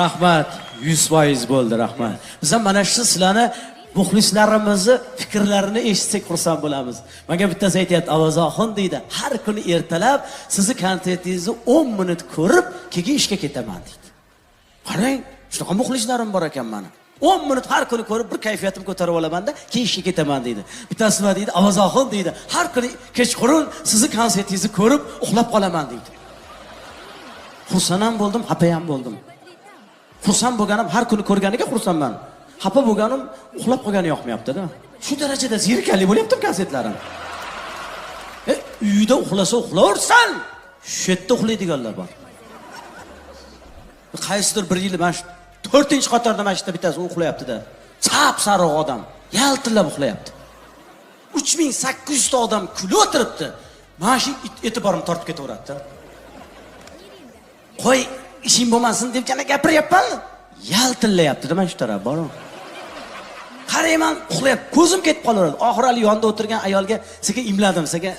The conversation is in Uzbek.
Rahmat, 100% bo'ldi, rahmat. Biz ham mana shu sizlarni, muxlislarimizni fikrlarini eshitsak, xursand bo'lamiz. Menga bittasi aytyapti: "Ovozaxon", deydi, "har kuni ertalab sizni konsertingizni 10 minut ko'rib, keyin ishga ketaman", deydi. Qarang, shunaqa muxlislarim bor ekan mani. 10 minut har kuni ko'rib, bir kayfiyatimni ko'tarib olamanda, keyin ishga ketaman, deydi. Bittasi nima deydi? "Ovozaxon", deydi, "har kuni kechqurun sizni konsertingizni ko'rib, uxlab qolaman", deydi. Xursand ham bo'ldim, xafa ham bo'ldim. Xursand bo'lganim, har kuni ko'rganiga xursandman. Xafa bo'lganim, uxlab qolgani yoqmayapti-da. Shu darajada zerikarli bo'lyaptimi konsertlarim? Uyda uxlasa uxlaversan, shu yerda uxlaydiganlar bor. Qaysidir bir yili mana shu to'rtinchi qatorda mana shu yerda bittasi uxlayapti-da. Sap sariq odam, yaltillab uxlayapti. 3800 ta odam kulib o'tiribdi. Mana shu e'tiborimni tortib ketaveradi-da. Qo'y, ishing bo'lmasin deb yana gapiryapman. Yaltillayapti-da mana shu taraf bor. Qarayman, uxlayapti. Ko'zim ketib qolaveradi. Oxiri hali yonida o'tirgan ayolga sekin imladim, sekin.